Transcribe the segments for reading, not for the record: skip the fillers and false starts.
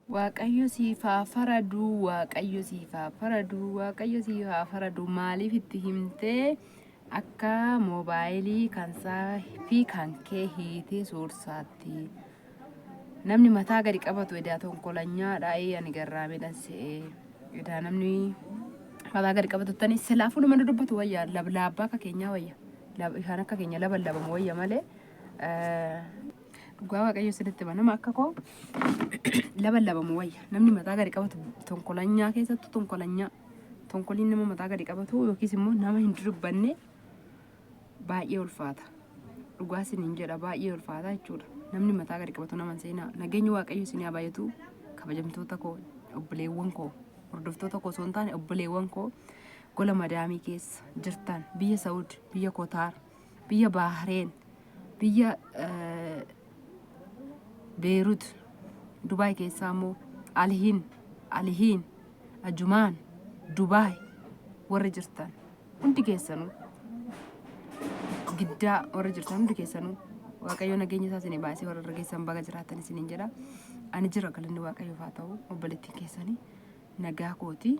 Waaqayyo siif haa faraduu waaqayyo siif haa faraduu waaqayyo siif haa faraduu maaliif itti himtee akka moobaayilii kansaa fi kan kee hiitee soorsaatti namni mataa gadi qabatu edaa tonkolanyaadha ee ani garraameedhan se'ee edaa namni mataa gadi qabatu tani silaafuu nama dubbatu wayya lablaabbaa akka keenyaa wayya isaan akka keenya laballabamu wayya malee Dhugaa waaqayyo isinitti hima nama akka koo laballabamu wayya. Namni mataa gadi qabatu tonkolanyaa keessattuu tonkolanyaa. Tonkoliin nama mataa gadi qabatu yookiis immoo nama hin dudubbanne baay'ee ulfaata. Dhugaa isiniin jedha baay'ee ulfaata jechuudha. Namni mataa gadi qabatu nama hin seenaa. Nageenyi waaqayyo isin haa baay'atu kabajamtoota koo obboleewwan koo hordoftoota koo osoo hin taane obboleewwan koo gola madaamii keessa jirtan biyya Saud biyya Kotaar biyya Baahireen biyya Beerut Dubaay keessaa immoo Alhiin Alhiin Ajumaan Dubaay warri jirtan hundi keessanuu giddaa warri jirtan hundi keessanuu Waaqayyo nageenya isaa isinii baasee warra irra geessan baga jiraattan isiniin jedha. Ani jira galanni Waaqayyoof haa ta'u obboleettiin keessanii nagaa kooti.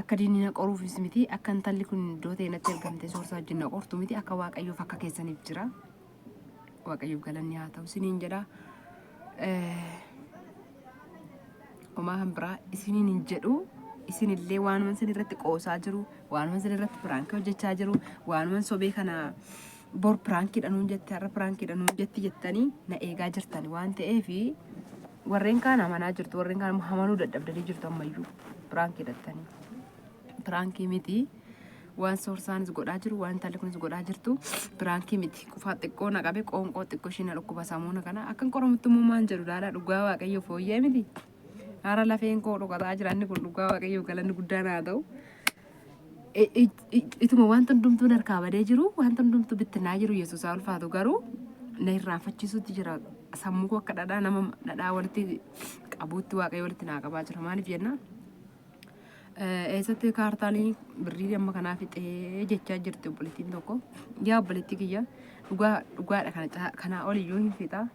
Akka diinni na qoruufis miti, akka intalli kun iddoo ta'e natti ergamte soorsaa wajjin na qortu miti, akka Waaqayyoof akka keessaniif jira. Waaqayyoof galanni haa ta'u isiniin jedha. Homaa kan biraa isiniin hin jedhu. Isinillee waanuma isin irratti qoosaa jiru, waanuma isin irratti piraankii hojjechaa jiru, waanuma sobee kana bor piraankiidha nuun jette, har'a piraankiidha nuun jetti jettanii na eegaa jirtani waan ta'eef warreen kaan amanaa jirtu, warreen kaan immoo amanuu dadhabdanii jirtu ammayyuu piraankii hidhattanii. Piraankii miti. Waan soorsaanis godhaa jiru, waan intalli kunis godhaa jirtu piraankii miti. Qufaa xiqqoo na qabe, qoonqoo xiqqoo ishii na dhukkuba samuuna kana. Akkan qoramutti immoo maan jedhu laalaa dhugaa waaqayyo fooyyee miti. Haara lafeen koo dhokataa jira inni kun dhugaa waaqayyo galanni guddaan haa ta'u. Ituma wanta hundumtuu harkaa badee jiru wanta hundumtuu bittinaa jiru yesuus haa ulfaatu garuu na irraanfachiisutti jira sammuu koo akka dhadhaa nama dhadhaa walitti qabuutti waaqayyo walitti naa qabaa jira maaliif jennaan eessatti kaartaanii birrii amma kanaa fixee jechaa jirti obboleettiin tokko yaa obboleettii kiyya dhugaa dhugaadha kana kanaa ol iyyuu hin fixa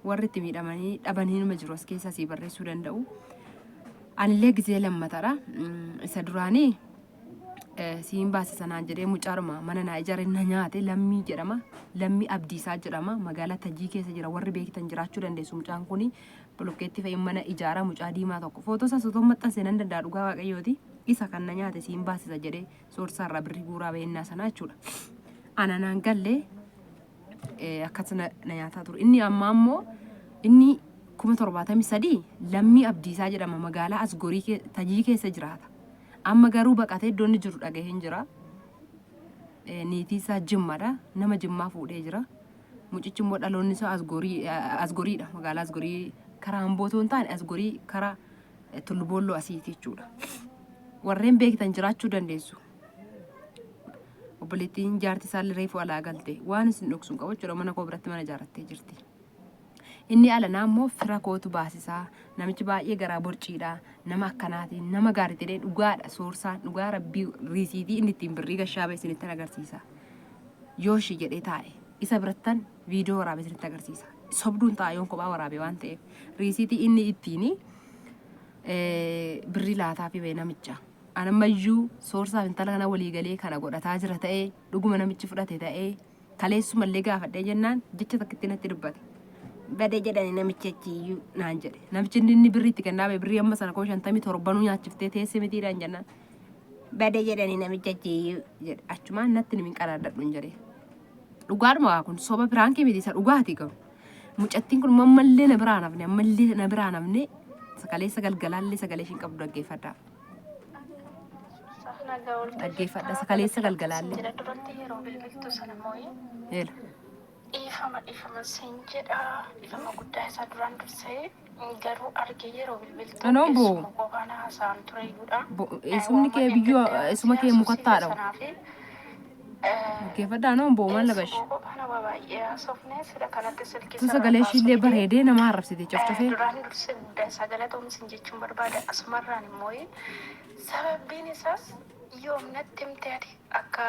warri itti miidhamanii dhabanii numa jiru as keessaa sii barreessuu danda'u. Anillee gizee lammatadha. Isa duraanii siin baasisa naan jedhee mucaadhuma mana naa ijaare na nyaate lammii jedhama. Lammii Abdiisaa jedhama. Magaalaa Tajii keessa jira. Warri beektan jiraachuu dandeessu. Mucaan kuni bolokkeetti fe'ee mana ijaara mucaa diimaa tokko. Footoo isaas otoo maxxansee nan danda'a dhugaa waaqayyooti. Isa kan na nyaate siin baasisa jedhee soorsaarraa birrii guuraa ba'ennaa sanaa jechuudha. Ana naan gallee akkas na nyaataa ture. Inni ammaa immoo inni 73,000 lammii Abdiisaa jedhama magaalaa Asgorii Tajii keessa jiraata. Amma garuu baqatee iddoo inni jiru dhagaheen jira. Niitii isaa Jimmadha. Nama Jimmaa fuudhee jira. Mucichi immoo dhaloonni isaa Asgorii Asgoriidha. Magaalaa Asgorii karaa Amboo otoo hin taane Asgorii karaa Tulluboolloo asiiti jechuudha. Warreen beektan jiraachuu dandeessu. Obboleettiin jaarti isaallee reefu alaa galte waan isin dhoksu hin qabu jechuudha mana koo biratti mana ijaarrattee jirti. Inni alanaa immoo fira kootu baasisaa namichi baay'ee garaa borciidha nama akkanaati nama gaarii jedhee dhugaadha soorsaan dhugaa rabbii riisiitii inni ittiin birrii gashaa ba'e isinitti agarsiisa. Yooshi jedhee taa'e isa birattan viidiyoo waraabee isinitti agarsiisa. Sobduun ta'a yoon kophaa waraabe waan ta'eef riisiitii inni ittiin birrii laataa fi ba'e namicha. An ammayyuu soorsaaf intala kana walii galee kana godhataa jira ta'ee dhuguma namichi fudhate ta'ee kaleessumallee gaafadhee jennaan jecha takkitti natti dubbate. Bade jedhani namichi achiyyuu naan jedhe. Namichi inni inni birrii itti kennaa ba'e birrii amma sana koo shantamii torbanuu nyaachiftee teesse mitiidhaan jennaan. Bade jedhani namichi achiyyuu jedhe. Achumaan natti nimin qaraadadhu hin jedhe. Dhugaadhuma waa kun soba piraankii miti isa dhugaati garuu. Mucattiin kun ammallee na biraa nafne ammallee na biraa nafne sagalee galgalaallee sagalee ishiin qabdu dhaggeeffadhaa. Dhaggeeffadha sakaleessa galgalaallee. Jedha duratti yeroo bilbiltu sana mooyi Eela. dhiifama dhiifama siin jedha dhiifama guddaa isaa duraan dursee garuu argee yeroo bilbiltu Anoo boo. eessuma qofaan haasa'an tureyyuudha. Eessumni kee biyyoo eessuma kee mukattaa dhawu. Dhaggeeffadhaa anoo boo maal labash. Qofaan waa baay'ee haasofne sida kanatti silkii Tu sagalee ishiillee bareedee nama arrabsite cofcofee. Duraan dursee guddaa isaa galatoomsin jechuun barbaada. Asumarraan immoo sababbiin isaas yoom natti himte ati akka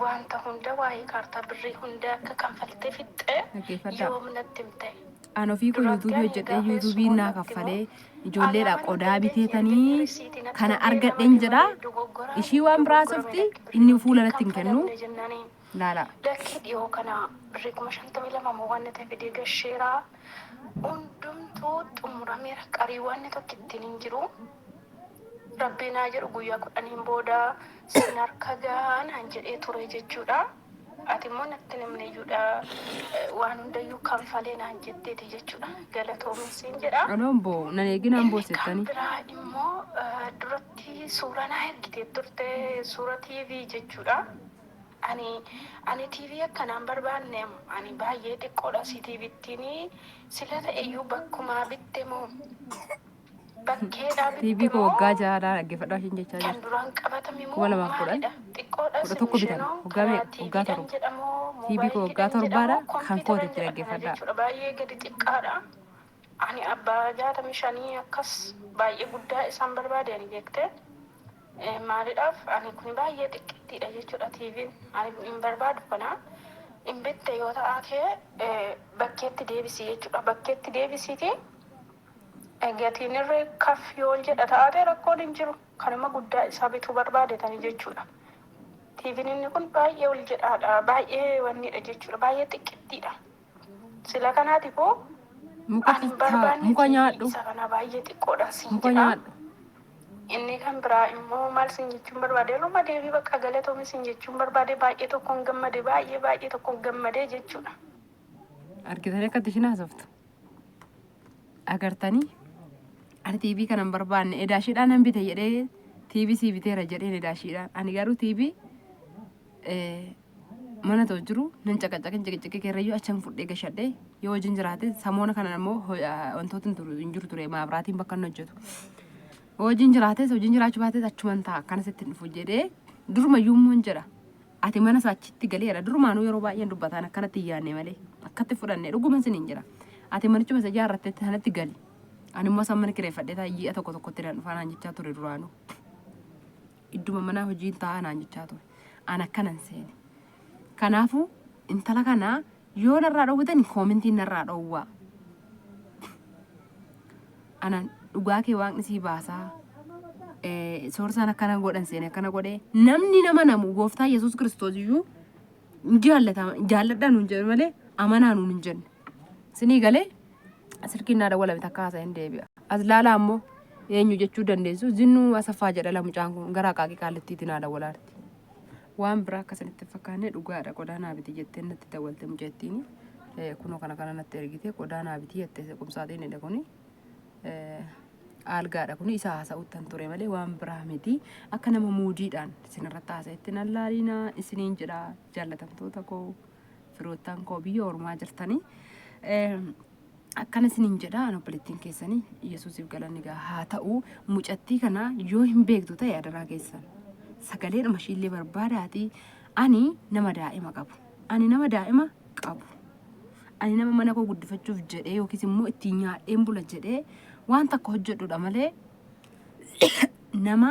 wanta hunda waa'ee kaartaa birrii hunda akka kanfaltee fixxee Dhaggeeffadhaa. yoom natti himte. An ofii koo Duratti yuutuubii ani hojjedhee gaafa yuutuubii naa eessumoon natti himu kaffalee ani ijoolleedha amanuu qodaa dandeenye erga inni biteetanii risiitii natti kana ergee nama argadheen dhibame jedha. dogoggoraan Ishii waan biraa dogoggorame haasofti lakki birrii inni nuti fuula hin natti hin kennu. kanfalamne jennaaniin Laala. lakki dhiyoo kana birrii 52,000 moo waan ta'e fidee gasheeraa hundumtuu xumurameera qarii wanni tokko ittiin hin jiru. Rabbiin haa jedhu guyyaa 10n booda sin harka gahaa naan jedhee ture jechuudha. Ati immoo natti hin himne iyyuudha waan hundayyuu kanfalee naan jetteeti jechuudha. Galatoomin siin jedha. Anoon boo nan eeginaan Inni kan boosettanii. biraa immoo duratti suuraa naa ergitee turte suura TV jechuudha. Ani ani TV akkanaan barbaanne ani baay'ee xiqqoodha si TVttiin sila ta'eyyuu bakkumaa bitte moo Bakkeedhaa TV bitte koo moo waggaa ja'aadhaa dhaggeeffadhaa ishiin jechaa kan jirti. duraan qabatame Kuma moo lamaaf kudhan maalidha? Xiqqoodhas 11 bitame isheenoo waggaa kana meeqa waggaa TVdhan 7 jedha moo TV koo waggaa moobaayiliidhan jedha moo torbaadha kan kooti kompiitaran itti jedha kana dhaggeeffadhaa. jechuudha baay'ee gadi xiqqaadha. Ani abbaa 65 akkas baay'ee guddaa isaan barbaade ani beekte. Maalidhaaf ani kuni baay'ee xiqqittiidha jechuudha TVn ani hin barbaadu kana. Hin bitte yoo ta'aate bakkeetti deebisi jechuudha. Bakkeetti deebisiiti Gatiin irree kaf yoon jedha ta'ate rakkoon hin jiru. Kanuma guddaa isaa bituu barbaadetani jechuudha. TVn inni kun baay'ee ol jedhaadha. Baay'ee wannidha jechuudha. Baay'ee xiqqittiidha. Sila kanaatifu Muka ani hin taa barbaanne muka TV nyaadhu isa kana baay'ee xiqqoodha siin muka jedha. nyaadhu. Inni kan biraa immoo maal siin jechuun barbaade irruma deebii bakka galatoomi siin jechuun barbaade baay'ee tokkoon gammade baay'ee baay'ee tokkoon gammadee jechuudha. Argitanii akkatti ishiin haasoftu. Agartanii ani TV kana hin barbaanne edaashiidhaan nan bite jedhee TV sii biteera jedheen edaashiidhaan ani garuu TV mana too jiru nan caqacaqin ciqiciqii keerrayyuu achan fudhee gashadhe yoo hojiin jiraate samoona kana immoo wantoota hin turu- hin jiru ture maabraatiin bakka inni hojjetu. Hojiin jiraates hojiin jiraachuu baates achuman ta'a akkana sitti hin dhufu jedhee durumayyuu immoo hin jedha. Ati mana isaa achitti galeera. Durumaanuu yeroo baay'een dubbataan akkanatti hin yaadne malee. Akkatti fudhanne dhuguman siniin jedha. Ati manichuma isa ijaarrattetti sanatti gali. Ani immoo isaan mana kireeffadhee taa'ee ji'a tokko tokkotti nan dhufaa naan jechaa ture duraanuu. Idduma manaa hojiin taa'aa naan jechaa ture. An akkanan seene. Kanaafuu intala kana yoo narraa dhowwitan koomentiin narraa dhowwaa. Ana dhugaa kee waaqni sii baasaa. Soorsaan akkana godhan seene akkana godhee namni nama namu gooftaa Yesuus Kiristoos iyyuu hin jaallatama jaalladhaa nuun jedhu malee amanaa nuun hin jenne. Sinii galee silkiin naa dawwalame takka haasa'een deebi'a. As laalaa ammoo eenyu jechuu dandeessu Zinnuu Asaffaa jedha la mucaan kun gara Aqaaqii Qaallittiitti naa dawwalaarti. Waan biraa akka isinitti hin fakkaanne dhugaadha qodaa naa biti jettee natti dawwalte mucattiin. Kunoo kana kana natti ergite qodaa naa biti jette qumsaaxiinidha kuni. Aalgaadha kuni isa haasa'uttan ture malee waan biraa miti. Akka nama muudiidhaan isinirratti haasa'etti nan laaliina isiniin jedha jaallatamtoota koo firoottan koo biyya ormaa jirtanii. Akkana isiniin jedha an obboleettiin keessanii Yesuusiif galanni gaa haa ta'u mucattii kana yoo hin beektu ta'e adaraa keessan sagaleedhuma ishiillee barbaadaatii ani nama daa'ima qabu ani nama daa'ima qabu ani nama mana koo guddifachuuf jedhee yookiis immoo ittiin nyaadheen bula jedhee waan takka hojjedhudha malee nama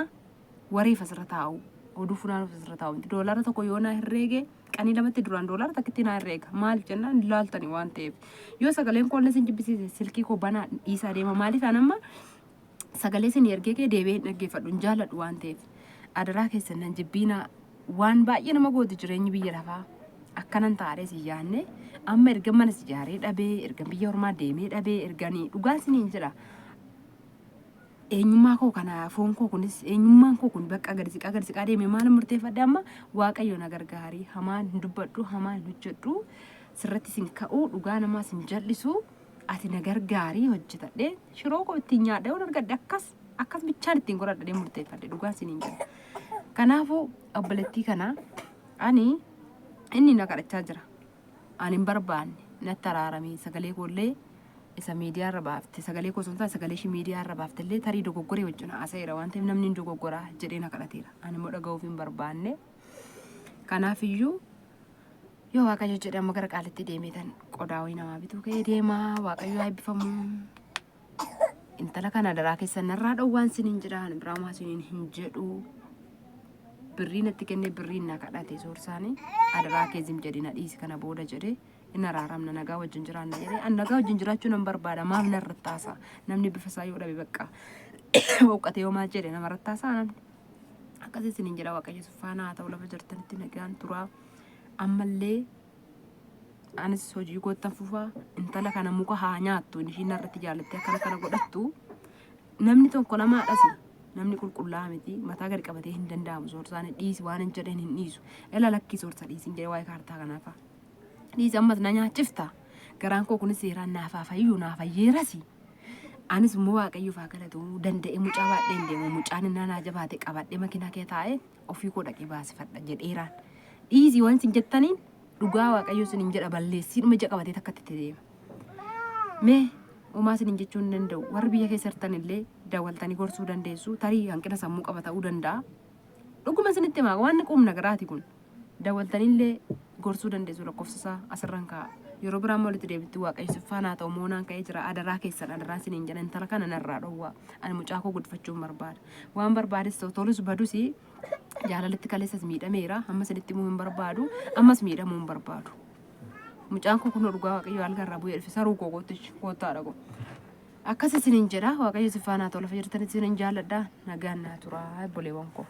wareef asirra taa'u oduu funaanuuf asirra taa'u miti. Doolaara tokko yoo naa herreege qanii lamatti duraan doolaara takkitti naa herreega. Maaliif jennaan laaltani waan ta'eef. Yoo sagaleen koo illee sin jibbisiise silkii koo banaa dhiisaa deema. Maaliif an amma sagalee isin ergee kee deebi'ee hin dhaggeeffadhu hin jaalladhu waan ta'eef. Adaraa keessan nan jibbiinaa waan baay'ee nama gooti jireenyi biyya lafaa. Akkanan taa'ee si yaanne amma erga mana si ijaaree dhabee erga biyya ormaa deemee dhabee erganii dhugaa isiniin jedha. Eenyummaa koo kana foon koo kunis eenyummaan koo kun bakka gadi siqaa gadi siqaa deeme maal murteeffadhe amma waaqayyo na gargaarii hamaan hin dubbadhu hamaan hin hojjedhu sirratti sin ka'uu dhugaa namaa sin jal'isu ati na gargaarii hojjetadhe shiroo koo ittiin nyaadha yoon argadhe akkas akkas bichaan ittiin godhadhe murteeffadhe dhugaa siniin jedha. Kanaafuu obboleettii kana ani inni na kadhachaa jira. Ani hin barbaanne natti araaramii sagalee koollee isa miidiyaa irra baafte sagalee koo osoo hin taane sagalee ishii miidiyaa irra baafte illee tarii dogoggoree wajjin haasa'eera waan ta'eef namni hin dogoggoraa jedhee na kadhateera. Ani immoo dhaga'uuf hin barbaanne. Kanaaf iyyuu yoo Waaqayyo jedhe amma gara qaalitti deemee tan qodaa wayii namaa bituu ka'ee deema Waaqayyo haa eebbifamu. Intala kana daraa keessan narraa dhowwaan siniin jedha ani biraa maa siniin hin jedhu. Birrii natti kennee birriin na kadhate soorsaanii adaraa kee zim jedhi na dhiisi kana booda jedhe Hin araaramna, nagaa wajjin jiraanna jedhee an nagaa wajjin jiraachuu nan barbaada. Maaf narratti haasa'a? Namni bifa isaa yoo dhabe bakka hooqqate yoo maal jedhe namarratti haasa'a namni. Akkasii isiniin jedha. Waaqayyo isin faana haa ta'u, lafa jirtanitti nagaan turaa. Ammallee anis hojii koottan fufaa. Intala kana muka haa nyaattu, ishiin narratti jaalattee akkana kana godhattu. Namni tokko namaadhas, namni qulqullaa'aa miti, mataa gadi qabatee hin danda'amu. Soorsaan dhiisi waan hin jedheen hin dhiisu. Ela lakkii soorsa dhiisi hin jedhe, waa'ee kaartaa kanaafa. Dhiisi, ammas na nyaachifta. Garaan koo kunis seeraan naaf haa fayyu, naa fayyeerasi. Anis immoo Waaqayyoof haa galatu, danda'ee mucaa baadhee hin deemu. Mucaan innaa naa jabaate qabadhee makiinaa kee taa'ee ofii koo dhaqee baasifadha jedheeraan. Dhiisi waan isin jettaniin, dhugaa Waaqayyo isin hin jedha, balleessiidhuma ija qabatee takkatti itti deema. Mee homaa isin jechuu hin danda'u. Warri biyya keessa jirtan illee dawwaltanii gorsuu dandeessu. Tarii hanqina sammuu qaba ta'uu danda'a. Dhuguma isinitti himaa, waan qubna garaati kun. Dawwaltanillee gorsuu dandeessu, lakkoofsa isaa asirran kaa'a. Yeroo biraa immoo walitti deebitti Waaqayyo si faana haa ta'u. Moonaan ka'ee jira. Adaraa keessan, adaraa isiniin jedha, intala kana narraa dhowwaa. Ani mucaa koo guddifachuun barbaada. Waan barbaades ta'u, tolus badus, jaalalatti kaleessas miidhameera. Amma isinitti himuu hin barbaadu. Ammas miidhamuu hin barbaadu. Mucaan koo kun dhugaa Waaqayyo alga irraa bu'ee dhufe, saruu koo kootichi koottaadha koo. Akkas isiniin jedha. Waaqayyo si faana haa ta'u, lafa jirtanitti isiniin jaalladha. Nagaan naa turaa, obboleewwan koo.